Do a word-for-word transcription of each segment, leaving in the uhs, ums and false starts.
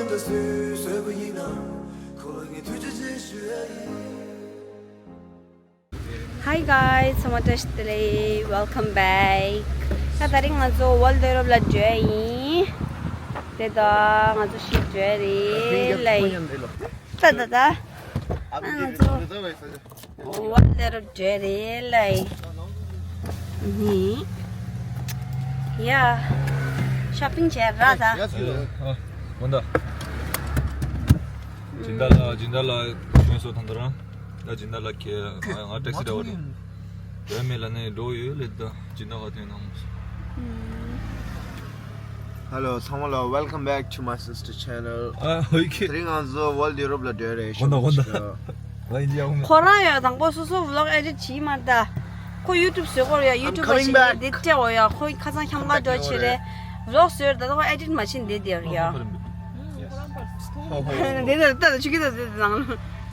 Hi guys, ཚང་མ་བཀྲ་ཤིས་བདེ་ལེགས། Welcome back. ད་དེ་རིང་ང་ཚོ་ཝརལ་ཌི་ཡུ་རོབ་ལ་འགྲོ་ཡ་ཡིན། དེ་ད་ང་ཚོ་ཞིག་འགྲོ་ཡ་རེད་ལ་ཡིན། ད་ད་ད། ང་ཚོ་ཝརལ་ཌི་ཡུ་རོབ་འགྲོ་ཡ་རེད་ལ་ཡིན། ནི། ཡ། ཤོ་པིང་བྱས་ར་ད། ཡ་ཚུལ། ཨ། མོན་ད། སྦྱིན་བདག་ལགས། སྦྱིན་བདག་ལགས་གཞན་སོ་ཐང་དུ་རང་། ད་སྦྱིན་བདག་ལགས་ཁྱེད་ང་ང་ཊེག་སི་འདྲ་བ་རེད། དོན་མེད་ལ་ནས་འགྲོ་ཡོད་ལེ། ད་སྦྱིན་བདག་ག་དོན་གནང་མ་སོང་། Hello ཚང་མ་ལ། Welcome back to my sister channel. ཨ་ཧོ་ཡི་ཁེ། དེ་རིང་ང་ཚོ་ཝརལ་ཌི་ཡུ་རོབ་ལ་འགྲོ་རེད། ཧོན་ད་ཧོན་ད། ཤོ་པིང་བྱེད། ང་ཡིན་ཡ་ཧོན། ཁོ་རང་ཡ་དང་པོ་སོ་སོ་ཝི་ལོག་ཨེ་ཌིཊ་བྱེད་མ་ད། ཁོ་ཡུ་ཊུབ་བཟོས་སྐོར་ཡ། ཡུ་ཊུབ་པ་ཞིག་རེད། དེ་སྤྲད་འོ་ཡ། ཁོ་ཁ་སང་འཁྱམ་ག་འགྲོ་བྱེད་རེད། ཝི་ལོག་བཟོས་ད། ད་ཁོ་ཨེ་ཌིཊ་མ་བྱེད་འདི་དེ་ཡོད་ཡ། དེ་ད་ད་ད་ཆུ་ཁྱི་ད་དེ་ནང་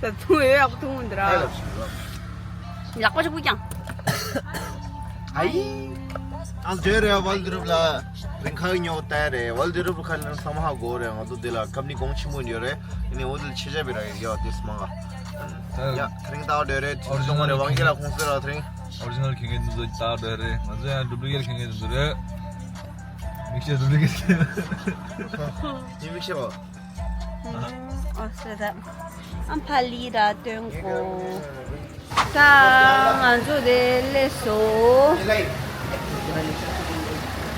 ད་ཐུང་ཡོད་ཡག་པོ་ཐུང་འདི་ར། ལག་པ་ཆུ་བུ་ཀྱང་། ཨ་ཡི། ཨང་ཇོ་རེད། ཝརལ་ཌི་ཡུ་རོབ་ལ་རིང་ཁ་ཉོ་ཏེ་རེད། ཝརལ་ཌི་ཡུ་རོབ་ཁ་ལ་སམ་ཧ་གོ་རེད། ང་ཚོ་འདི་ལ་ཀམ་ནི་གོང་ཆེན་མོ་ཡོད་རེད། ཨ་ནི་འོ་དེ་ལ་ཆེ་ཆ་བི་ར་ཡོད་དེ་སམ་ཧ། ཡ་དེ་རིང་ད་འགྲོ་རེད། ཨོ་རི་ཇི་ནལ་ཁྱེད་ཀྱི་འདུག་ད་འགྲོ་རེད། ང་ཚོ་ཡང་ཌུབ་ལི་ཀེཊ་ཁྱེད་ཀྱི་འདུག་རེད། མིག་ཤེལ་ཌུབ་ལི་ཀེཊ་ཁྱེད་ཀྱི་འདུག་རེད། མིག་ཤེལ་བ། ཨ་སེ་ད། ཨམ་ཕ་ལི་ར་སྟོན་གོ། ད་ང་ཚོ་དེ་སླེབས་སོང་།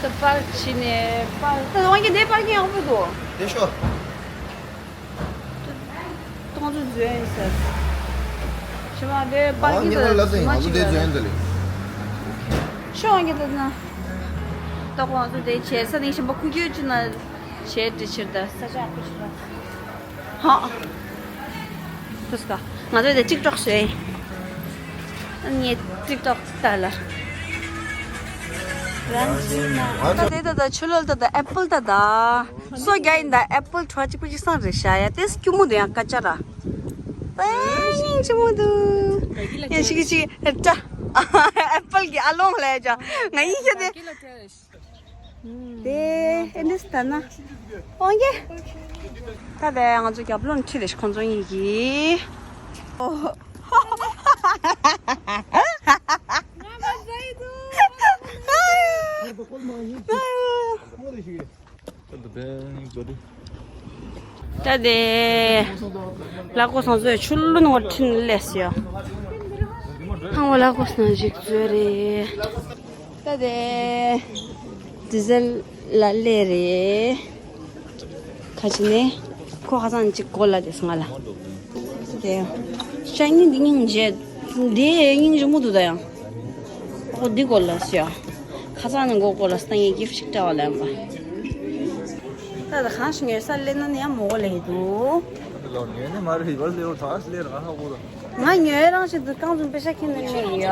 ད་པར་ཕྱིན་ནས་པར། ད་དབང་གི་དེ་པར་གི་ཡག་པོ་འདུག་དེ་ཤོ། ཏོང་ཙུ་འཛུལ་ཡིན་ཟེར། ཞི་མ་དེ་པར་གི་ད་ང་ཚོ་དེ་འཛུལ་ཡིན་ད་ལེ། ཤོ་དབང་གི་ད་ན། ད་ཁོང་ཚོ་དེ་བྱས་ས་ནས་ཞིམ་པོ་ཁུ་ཁྱོད་ཅི་ན། བྱས་འདི་ཕྱིར་ད་ས་ཆ་ཁུ་ཕྱིར་ད། ཧ། དུས་ཀ་ང་ཚོས་དེ་ཊིག་ཊོག་བཟོས། ངས་ཊིག་ཊོག་ལྟ་ལ། རང་བཞིན་ན། ད་དེ་ད་ད་ཆུ་ལོལ་ད་ད་ཨེ་པལ་ད་ད། སོ་རྒྱ་ཡིན་ད་ཨེ་པལ་ཁྲོ་གཅིག་པུ་གཅིག་སང་རེད་ཤ་ཡ། དེ་སྐྱུ་མོ་དུ་ཡང་ཀ་ཅ་ར། ཨེ་སྙིང་རྗེ་མོ་འདུག་ཡ་ཤི་གི་ཤི་གི་ཏྲ། ཨེ་པལ་གི་ཨ་ལོང་ལ་ཡ་ཅག་ང་ཡིན་ཤ་དེ། དེ་ཨེ་འདྲ་ལྟ་ན། ཨོང་གེ། ད་ལྟ་ང་ཚོ་རྒྱབ་ལོགས་ཁྲིད་རེ་ཁོང་ཚོ་གཉིས་ཀྱིས། ཨོ། ད་དེ། ལ་ཀོ་སང་ཚོས་ཆུ་ལུ་ནང་ཁྲིད་ནས་སླེབས་ཡོད། ཧང་བ་ལ་ཀོ་སང་ཞིག་བཟོས་རེད། ད་དེ། ཌི་ཟེལ་ལ་སླེབས་རེད། ཁ་ཅིག་ནས། ཁོ་ཁ་སང་ཅིག་གོ་ལ་དེ་སང་ལ། དེ། ཤ་སྙིང་འདི་སྙིང་རྗེ། འདི་སྙིང་རྗེ་མོ་འདུག་ད་ཡང་། ཨོ་འདི་གོ་ལ་སི་ཡ། ཁ་སང་ནས་མགོ་སྐོར་ལ་སི་ཏང་ཡི་གིཕ་ཞིག་སྤྲད་པ་ལེན་པ། ད་ད་གང་ཞིག་ཉོས་ས་ལེན་ན་ནི་ཡང་མོ་གོ་ལེ་ཧི་འདུག་ལོ་ཉོས་ནི་མ་རེད། ཡི་བ་ལེ་བ་ཐག་ལེ་ར་ཧ་གོ་ར། ང་ཉོས་རང་ཞིག་འདུག་རྐང་བཙུན་པེ་ཤ་ཁྱེར་ནས་མེད་ཡ།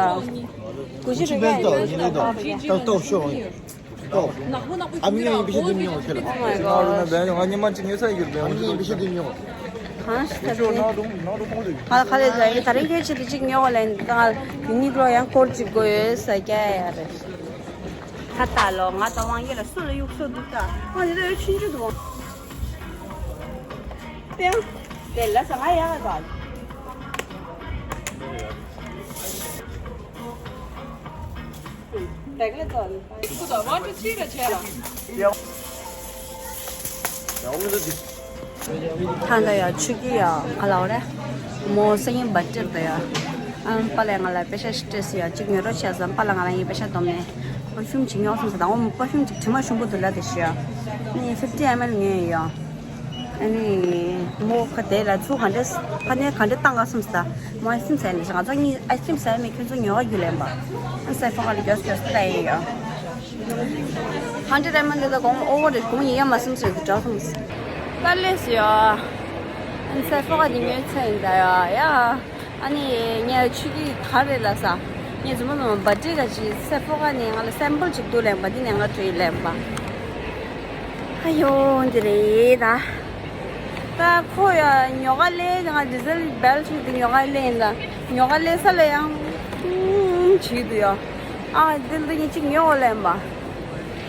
གུ་ཤི་རེ་ག་ཡོད་ཤི་ད་ཏོག་ཤོ། ཨ་མི་ཡང་ཡིན་པ་ཤེས་དུས་ཉོ་ཁྱེད་ལ། ང་རུ་ན་བས་ང་ཉི་མ་གཅིག་ཉོས་ས་ཡོད་པས། ཨ་མི་ཡང་ཡིན་པ་ཤེས་དུས་ཉོ། གང་ཞིག་ད་དེ། ཁ་ཁ་ལས་ད་ཡིན་ད་རིང་ཁྱེད་ཆེད་དུ་གཅིག་ཉོ་བ་ལེན་ད་ང་ཡུ་ནི་ཀློ་ཡང་སྐོར་གཅིག་དགོས་ཡོད་ས་རྒྱ་ཡ་རེད། ད་ལྟ་ལོ་ང་ད་དབང་གི་ལ་སུ་ལ་གཡུག་སོ་འདུག་ད་ང་དེ་ད་ཡོད་ཆུན་ཆུ་འདུག་དེ་ཡང་དེ་ལ་ས་ང་ཡ་ག་ག་དེ་ག་ལ་ད། ཐང་ད་ཡ་ཆུ་གི་ཡ་ག་ལ་བ་རེད། མོ་སེ་ཡིན་བ་སྤྲད་ད་ཡ། ཨམ་པ་ལས་ང་ལ་པེ་ཤ་ཞིག་སྤྲད་སི་ཡ་གཅིག་ཉོ་རོགས་བྱས་ཟམ་པ་ལ་ང་ལ་ཡིན་པེ་ཤ་སྡོམ་ནས་པར་ཕིའུམ་གཅིག་ཉོ་སོང་ཟ་ད་འོ་མོ་པར་ཕིའུམ་གཅིག་དྲི་མ་ཞིམ་པོ་འདུག་ལ་དེ་ཤི་ཡ། ནི་ཕིབ་ཊི་ཨེམ་ཨེལ་ཉོས་ཡ། ཨ་ནི་མོ་ཁ་དེ་ལ་ཚུ་ག་འདྲས་ཕ་ནས་ག་འདྲས་བཏང་ག་སོང་ཟ་ད་མོ་ཨའི་སི་ཀྲིམ་ཟ་ནས་ང་ཚོ་གཉིས་ཨའི་སི་ཀྲིམ་ཟ་མེད་ཁྱོད་ཚོ་ཉོ་ག་རྒྱུ་ལེན་པ། ཨ་སའི་ཕོ་ཁ་ལ་རྒྱོ་སྐྱོ་སི་ད་ཡིན་ཡ། ཧན་ཌེ་ཌ་ཌའི་མོན་ཌི་དེ་གོང་ཨོ་བར་རེད། གོང་ཡིན་ཡ་མ་སེམས་ཟེར་དུ་འདྲ་སོང་། ད་ལེས་ཡ། ཨན་སའི་ཕོ་ཁ་དེ་ཉོས་ཚེ་ཡིན་ད་ཡ་ཡ། ཨ་ནི་ངས་ཆུ་གི་ག་རེད་ལ་ས། ངས་རྫུན་མ་རྫུན་མ་བ་ཏྲི་ག་ཅི་སའི་ཕོ་ཁ་ནས་ང་ལ་སེམ་པལ་ཅིག་འདུག་ལེན་པ་འདི་ནས་ང་བྲོས་ལེན་པ། ཨ་ཡོ་འདི་རེད་ད། ད་ཁོ་ཡ་ཉོ་ག་ལེ་ང་ཌི་ཟེལ་བེལ་ཅིག་འདི་ཉོ་ག་ལེ་ཡིན་ད། ཉོ་ག་ལེ་ས་ལ་ཡང་ཅིག་འདུག་ཡ། ཨ་འདི་འདི་ཉིད་ཅིག་ཉོ་ལེན་པ།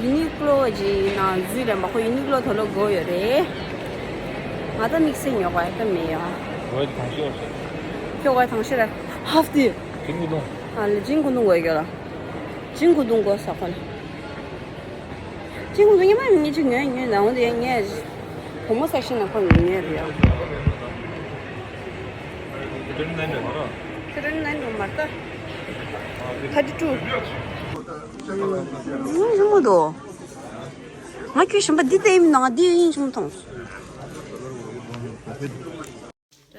ཡུ་ནི་ཀློ་ཅིག་ནང་འཛུལ་ལེན་པ། ཁོ་ཡུ་ནི་ཀློ་དོ་ལོ་དགོས་ཡོད་རེད། ང་ད་དམིགས་བསལ་ཉོ་ག་ཡ་ད་མེད་ཡ། ཝེ་ཐང་ཤོར། ཁྱོད་ཝེ་ཐང་ཤོར་ར། ཧབ་དི། ཅིན་གུ་དུང་། ཨ་ལེ་ཅིན་གུ་དུང་གོ་ཡ་ལ། ཅིན་གུ་དུང་གོ་ས་ཁོ་ལ། ཅིན་གུ་དུང་ཉི་མ་ཉི་ཅིག་ཉོས་ཉོས་ན་འོང་དེ་ཡ་ཉོས། བུ་མོ་སེག་ཤན་ན་ཁོ་ཉོས་རེད་ཡ། ཁྱོད་རང་ནན་རུ་མ་ལྟ། ཐར་ཊི་ཊུ། ཉིན་ཞིམ་མོ་འདུག་ང་ཁྱོད་ཞིམ་པ་འདི་ལྟ་ཡིན་ནང་འདི་ཡིན་ཞིམ་མཐོང་།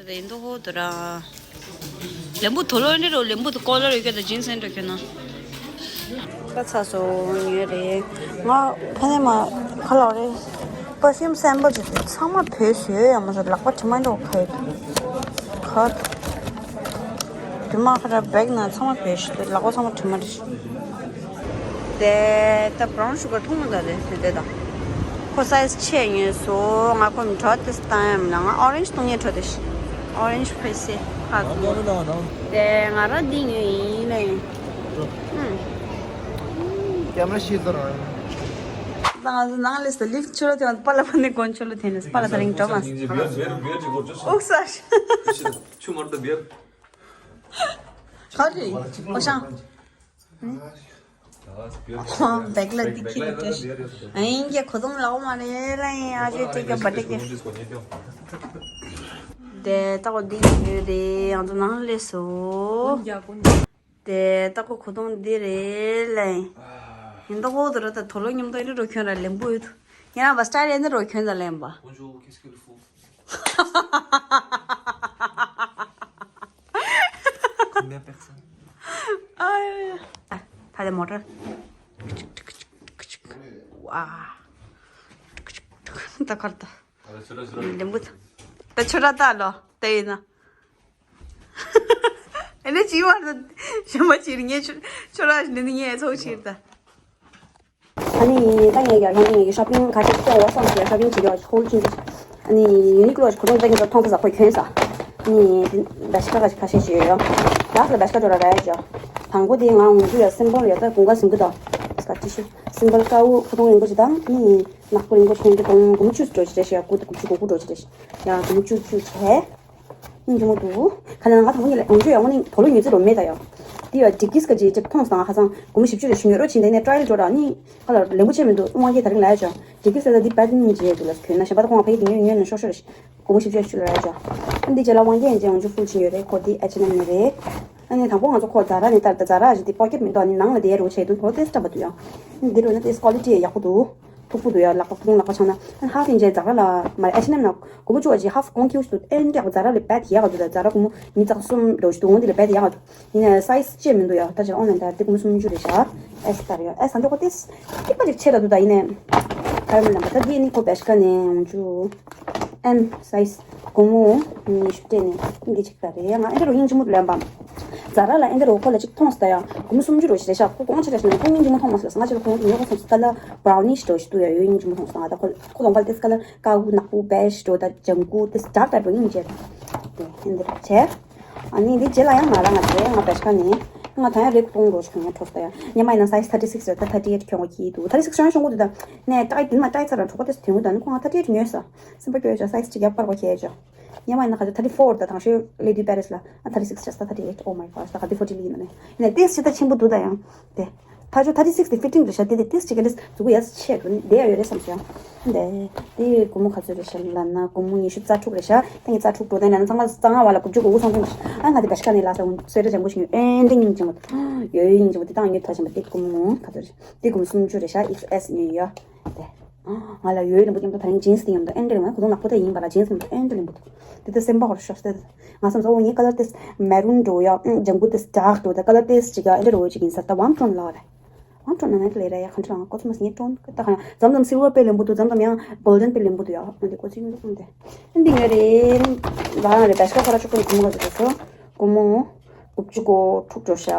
དེ་ཡིན་དུ་ཧོ་དུ་ར། ལེམ་བུ་དོ་ལོ་འདི་རོ་ལེམ་བུ་དུ་ཀོ་ལོ་རེ་ཀྱོ་དང་ཇིན་སེན་འགྲོ་ཁྱོད་ན། ད་ཚ་སོ་ཉོས་རེད། ང་ཕ་ནས་མ་ཁ་ལོ་རེད། པར་ཕིའུམ་སེམ་པལ་ཅིག་ཚང་མ་བོད་བཟོས་ཡོད་ཡ་མ་ཟད་ལག་པ་དྲི་མ་འགྲོ་ཁ་ཡོད། ཁ། དྲི་མ་ཁ་ར་བེག་ན་ཚང་མ་བོད་ཞིག་ལག་པ་ཚང་མ་དྲི་མ་རེད། དེ་ད་བྷ་རའུན་ཤུ་གར་འཐུང་མ་ད་རེད་དེ་དེ་དང་། ཁོ་སའི་ཛི་ཆེ་ཉོས་སོ་ང་ཁོ་མི་དྲོ་དེ་སྟ་ཡམ་ན་ང་ཨོ་རེན་ཇི་འཐུང་ཉེ་དྲོ་དེ་ཤི། ཨོ་རེན་ཇི་ཕེ་སི་ཧ་ཟི་ཡོད། དེ་ང་ར་འདི་ཉོས་ཡིན་ལེ། ཀེམ་ར་ཤི་ཟེར་ར། ད་ང་ཚོ་ནང་ལས་སུ་ལིབ་ཆུ་རོ་དེ་པ་ལ་པ་ནི་གོན་ཆུ་རོ་དེ་ནས་པ་ལ་ད་རིང་འགྲོ་མ་སོང་། ཨུག་ས་ཤི། ཆུ་མར་ད་བེར། ག་རེ། ཨོ་ཤང་། ཁོང་བེག་ལ་འདི་ཁྱི་རེ་ཏེ། ཨིན་གྱི་ཁོ་ཚོང་ལའོ་མ་རེ་ལ་ཡིན་ཨ་ཅེ་ཏེ་གྱ་བ་ཏེ་གྱ། དེ་ཏག་གོ་འདི་ཡོད་རེད་ང་ཚོ་ནང་ལས་སོ། དེ་ཏག་གོ་ཁོ་ཚོང་འདི་རེད་ལ་ཡིན། ཡིན་ཏག་གོ་དེ་ར་ད་དོ་ལོ་མཉམ་དུ་ཨེ་འདྲ་རོ་ཁྱོད་ར་ལེན་པོ་ཡོད། ཡང་བ་སི་ཊའི་ལ་ཨེ་འདྲ་རོ་ཁྱོད་ད་ལེན་པ། ཨ་ཡ་ཡ། ད་དེ་མོ་ཊ། ཝ། ད་ཁར་ད། ལེམ་བུ་ད། ད་ཆུ་ར་ད་ལོ་ད་ཡིན་ན། ཨ་ནི་ཅི་བར་ད་ཞན་མ་ཅིར་ངས་ཆུ་ཆུ་ར་ནི་ངས་ཚོགས་ཕྱིར་ད། ཨ་ནི་ད་ངས་ཀྱང་ངས་ངས་ཀྱི་ཤོ་པིང་ཁ་ཤས་ཀྱང་འོ་སོང་ཞེས་ཤོ་པིང་བྱེད་ཀྱི་ཧོལ་ཅིང་། ཨ་ནི་ཡུ་ནི་ཀློ་ཞིག་གོ་རྟོགས་ལྡན་གྱི་མཐོང་ས་ཟ་ཁོས་གྱོན་ས། ཨ་ནི་བེ་ཤི་ཀ་ཁ་ཤས་ཤིག་ཡོད་ཡོད། ལགས་ལ་བེ་ཤི་ཀ་འགྲོ་ར་ར་ཡ་ཅོ། དང་པོ་དེ་ང་འོང་རྒྱུ་ཡ་སིམ་པལ་ཡོད་ད་དགུན་ཁ་ཟིན་གི་ད། སི་ཀ་ཊི་ཤི། སིམ་པལ་དཀར་པོ་ཕུ་ཐུང་རིང་པོ་ཞིག་དང་ཨ་ནི་ནག་པོ་རིང་པོ་ཞིག་གྱོན་གྱི་དགུང་དགུང་བཅུ་འགྲོ་ཞིག་རེད་ཤི་ཡ་དགུ་དགུ་བཅུ་གོ་དགུ་འགྲོ་ཞིག་རེད་ཤི་ཡ་དགུང་བཅུ་བཅུ་བྱས། སྙིང་རྗེ་མོ་འདུག་ཁ་ལ་ང་དང་པོ་ཉིད་ལ་ཡོང་རྒྱུ་ཡོང་ནི་དོ་ལོ་ཉོས་ཚེ་རོ་མེད་ད་ཡོ། དེ་ཡོ་ཌི་ཀིས་ཀ་ཅིག་ཅིག་མཐོང་སོང་ཧ་སང་སྒོར་མོ་བཞི་བཅུ་རེ་ཞུ་ཉོས་རོ་ཕྱིན་དེ་ནས་ཊ་ར་ཡལ་འགྲོ་ར་ནི་ཁ་ལ་ལེན་པོ་ཆེ་མི་འདུག་དབང་སྐྱེས་ད་རིང་ལ་ཡ་ཅོ། ཌི་ཀིས་ཀ་ད་འདི་བད་ནི་ཇེ་དུ་ལ་གྱོན་ན་གཞན་པ་ད་ཁོང་ཕ་ཡི་དེ་ཉོས་ཉོས་ན་ཤོག་ཤོག་རེ་ཞིག་སྒོར་མོ་བཞི་བཅུ་ཞུ་ལ་ཡ་ཅོ། ཨ་འདི་རྗེས་ལ་དབང་སྐྱེས་ཡན་ཅེ་ཡོང་རྒྱུ་ཧྥུལ་ཕྱིན་ཡོད་རེད་ཁོ་འདི་ཨེ་ཆི་ཨེན་ཨེམ་ནས་རེད། ཨ་ནི་དང་པོ་ང་ཚོ་ཁོ་ཛ་ར་ནས་ལྟར་ད་ཛ་ར་ཞིག་འདི་པོ་ཀེཊ་མི་འདུག་ཨ་ནི་ནང་ལ་དེ་རོ་ཆེ་དུ་ཐོ་ཏེ་སྟབས་བ་འདུག་ཡ། ཨ་ནི་འདི་རོ་ན་ཏེ་ཀོ་ལི་ཊི་ཡག་པོ་འདུག་མཐུག་པོ་འདུག་ཡ་ལག་པ་ཕུ་ཐུང་ལག་པ་ཆང་ན། ཨ་ཧ་ཧྥིན་ཇེ་ཛ་ག་ལ་མ་རེད་ཨེ་ཆི་ཨེན་ཨེམ་ན་གོ་མོ་ཅོ་ཅི་ཧ་ཧྥ་གོང་ཁྱེར་ཤུ་ཨེ་འདྲ་ཛ་ར་ལས་བད་ཡག་ག་འདུག་ད་ཛ་ར་གོ་མོ་མི་ཙག་གསུམ་འགྲོ་ཞུ་འདུག་འོང་འདི་ལས་བད་ཡག་ག་འདུག་ཡིན་ན་སའི་ཛི་ཅེ་མི་འདུག་ཡ་ད་ཅི་ཨོན་ལན་ད་འདི་གོ་མོ་སུམ་ཅུ་རེད་ཤག་ཨེ་སི་ལྟར་ཡ་ཨེ་སི་ད་འདི་གོ་ཏེ་སྟིག་པ་ཅིག་ཆེ་ད་འདུག་ད་ཡིན་ནས་ཁ་ར་མི་ལ་མ་ད་འདི་ནི་ཁོ་བད་ཤ་ཀ་ནས་འོང་ཅུ་ཨེམ་སའི་ཛི་གོ་མོ་ཉི་ཤུ་སྤྲད་ནས་འདི་ཅིག་ད་རེད་ཡ་ང་ཨེ་འདྲ་རོ་ཡིན་ཅི་མོ་ལན་པ། ཛ་ར་ལ་ཨེ་འདྲ་རོ་ཁོ་ལ་ཅིག་མཐོང་སྟེ་ཡ་གོ་མོ་སུམ་ཅུ་རོ་ཞིག་རེད་ཤག་ཁོ་གོང་ཆེ་རེད་ཤག་ཁོ་སྙིང་རྗེ་མོ་མཐོང་མ་སོང་ང་ཅིག་ལ་ཁོ་ཉོ་གོ་སོང་ཀ་ལར་བྷ་རའུ་ནི་ཤི་འདྲ་ཞིག་འདུག་ཡ་ཡོད་སྙིང་རྗེ་མོ་མཐོང་སོང་ང་ད་ཁོ་ཁོ་ལོང་པ་ཏེ་ཀ་ལར་དཀར་པོ་ནག་པོ་བེ་ཇི་འདྲ་ད་ལྗང་གུ་ཏེ་ཌརྐ་ཊའིཔ་རོ་སྙིང་རྗེ་ད་དེ་ཨེ་འདྲ་རོ་བྱས། ཨ་ནི་འདི་རྗེས་ལ་ཡང་ང་རང་ང་དེ་ང་བེ་ཤ་ཀ་ནི་ང་ད་ཡང་རེ་སྐུ་གཏོང་རོགས་བྱུང་ཡང་འཕྲོ་སྟེ་ཡང་ཉི་མ་ཡིན་ན་སའི་ཛི་ཐར་ཊི་སིག་རེད་ད་ཐར་ཊི་ཨེཊ་ཁྱོད་ངོ་ཁྱི་འདུག་ཐར་ཊི་སིག་བྱུང་བྱུང་གི་འདུག་ད་ནས་ཀྲའི་དེ་མ་ཀྲའི་ཚར་ར་གྲོགས་པོ་དེ་ཚོ་དོན་གི་ད་ནི་ཁོང་ང་ཐར་ཊི་ཨེཊ་ཉོས་ས་སེམས་པ་སྐྱོ་ཡོད་ཅག་སའི་ཛི་གཅིག་ཡག་པར་གོ་ཁྱེད་ཡོད་ཅག་ཉི་མ་ཡིན་ན་ཁ་ཅིག་ཐར་ཊི་ཕོར་ད་དང་ཤོད་ལེ་དུས་པེ་རེ་སི་ལ་ཨ་ཐར་ཊི་སིག་བྱས་ས་ཐར་ཊི་ཨེཊ། Oh my gosh ད་ག་དུས་ཕོར་ཊི་ལི་ཡིན་ནས་ནས་ཏེ་སི་ད་ཆེན་པོ་འདུག་ད་ཡང་དེ། ཕ་ཇོ་ཐར་ཊི་སིག་དེ་ཕི་ཊིང་རེད་ཤག་དེ་དེ་ཏིས་ཅིག་ག་ལེ་མཛུ་གུ་ཡ་ཆེ་འགྲོ་ནི་དེ་ཡ་ཡོད་རེད་བསམ་སོང་། དེ་དེ་སྒོར་མོ་ག་ཚོད་རེད་ཤག་ལབ་ན་སྒོར་མོ་ཉི་ཤུ་རྩ་དྲུག་རེད་ཤག་ད་ངས་རྩ་དྲུག་འགྲོ་དེ་ན་ན་ཚང་མ་རྩ་ལྔ་བ་ལ་དགུ་བཅུ་གོ་དགུ་སོང་ཙང་ཨ་ང་དེ་བེ་ཤ་ཀ་ནས་ལ་ས་འུན་སོས་ར་ལྗང་གུ་ཞིག་ཡོད་ཨེ་འདྲ་སྙིང་རྗེ་མོ་ཡོད་ཡོད་སྙིང་རྗེ་མོ་དེ་ད་ངས་ཐ་ཞིམ་པ་དེ་སྒོར་མོ་ག་ཚོད་རེད་དེ་སྒོར་མོ་སུམ་ཅུ་རེད་ཤག་ཨེག་སི་ཨེལ་ཡིན་ཡོད་དེ། ང་ལ་ཡོད་རིང་པོ་མཉམ་དུ་ད་རིང་ཇིན་སི་དེ་མཉམ་དུ་ཨེ་འདྲ་རིང་མོ་ཁོ་ཚོ་ནག་པོ་དེ་ཡིན་པ་ལ་ཇིན་སི་མཉམ་དུ་ཨེ་འདྲ་རིང་པོ་འདུག་དེ་ལྟར་སེམས་པ་ཧོར་ཤོར་སྟེ། ང་བསམ་སོང་ངའི་ཀ་ལར་དེ་མེ་རུན་འགྲོ་ཡ་ལྗང་གུ་དེ་ཌརྐ་འགྲོ་ད་ཀ་ལར་དེ་ཅིག་ཡ་ཨེ་འདྲ་རོ་ཅིག་ཡིན་ས་ད་ཝམ་ཀྲོན་ལ་རེད། ཝམ་ཀྲོན་ན་ནས་ལས་ར་ཡ་ག་འདྲ་ང་ཀོ་ཚོ་མ་སྙེ་ཀྲོན་ད་ག་ན་ཛམ་ཛམ་སིལ་ཝར་པེ་ལེན་པོ་འདུག་ཛམ་ཛམ་ཡང་གོལ་ཌན་པེ་ལེན་པོ་འདུག་ཡ་ཨ་འདི་ཀོ་ཚོ་ཡིན་འདུག་འདི་ཨ་འདི་ངོས་རེད། ད་རང་རེད་བེ་ཤ་ཁ་ར་ཆོག་ཀོན་གོ་མོ་ག་ཚོད་གོ་སོ་གོ་མོ་དགུ་བཅུ་གོ་དྲུག་འགྲོ་ཤག་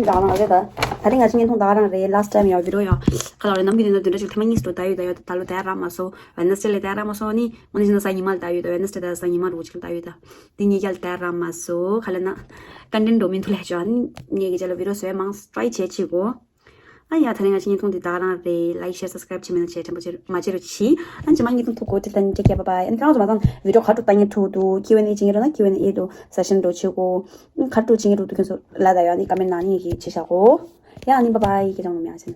ད་རང་རེད་ད། ད་རིང་ང་ཅི་ཉིན་ཐུང་ད་རང་རེད། ལཱསི་ཊའིམ་ཡང་བི་ཌིའོ་ཡང་ཁ་ལ་རེད་ནམ་གི་དེ་ན་དུས་འདྲ་ཅིག་ཐེངས་མ་གཉིས་སུ་ད་ཡོད་ད་ཡོད་ད། ད་ལོ་དེ་རག་མ་སོང་། ཝེ་ནེ་སི་ཌེ་ལ་དེ་རག་མ་སོང་ནི་ཨོ་ནི་ཟིན་ན་ས་ཉི་མ་ལ་ད་ཡོད་ད། ཝེ་ནེ་སི་ཌེ་ད་ས་ཉི་མ་རུ་ཅིག་ལ་ད་ཡོད་ད། དེ་ཉིས་ཀ་ལ་དེ་རག་མ་སོང་ཁ་ལ་ན། ཀོན་ཊེན་ཊི་འགྲོ་མི་འདུག་ལས་ཅོ་ནི་ངེད་ཀྱི་ཅ་ལ་བི་ཌིའོ་བཟོས་མང་ཊ་རའི་བྱེད་ཅིག་གོ། ཨ་ཡ། ད་རིང་ང་ཅི་བརྙན་ཐུང་འདི་ད་ག་རང་རེད། ལའིཀ་ཤེར་སབ་སི་ཀ་རའིབ་བྱེད་མི་ནང་བྱས་དྲན་པ་བརྗེད་མ་བརྗེད་རོགས་གྱིས། ཨ་རྗེས་མ་བརྙན་ཐུང་ཐུག་གོ། དེ་ལྟར་ནི་ཊེག་ཀེར། བྷའི་བྷའི། ཨ་ནི་ཁྱེད་རང་ཚོ་མ་ཚང་བི་ཌིའོ་ག་རེ་འདྲ་བལྟ་སྙིང་བྲོ་འདུག་ཀིའུ་ཨེན་ཨེ་བྱེད་སྙིང་བྲོ་ན་ཀིའུ་ཨེན་ཨེ་དུ་སེ་ཤན་འདྲ་བྱེད་གོ། ག་རེ་འདྲ་བྱེད་སྙིང་འདུག་ཁྱེད་ཚོ་ལ་ད་ཡ་ནི་ཀོ་མེན་ནང་ནས་ངས་ཀྱིས་བྱེད་བཞག་གོ། ཡ་ཨ་ནི་བྷའི་བྷའི། ཁྱེད་རང་ཚོ་མྱ་ཞན།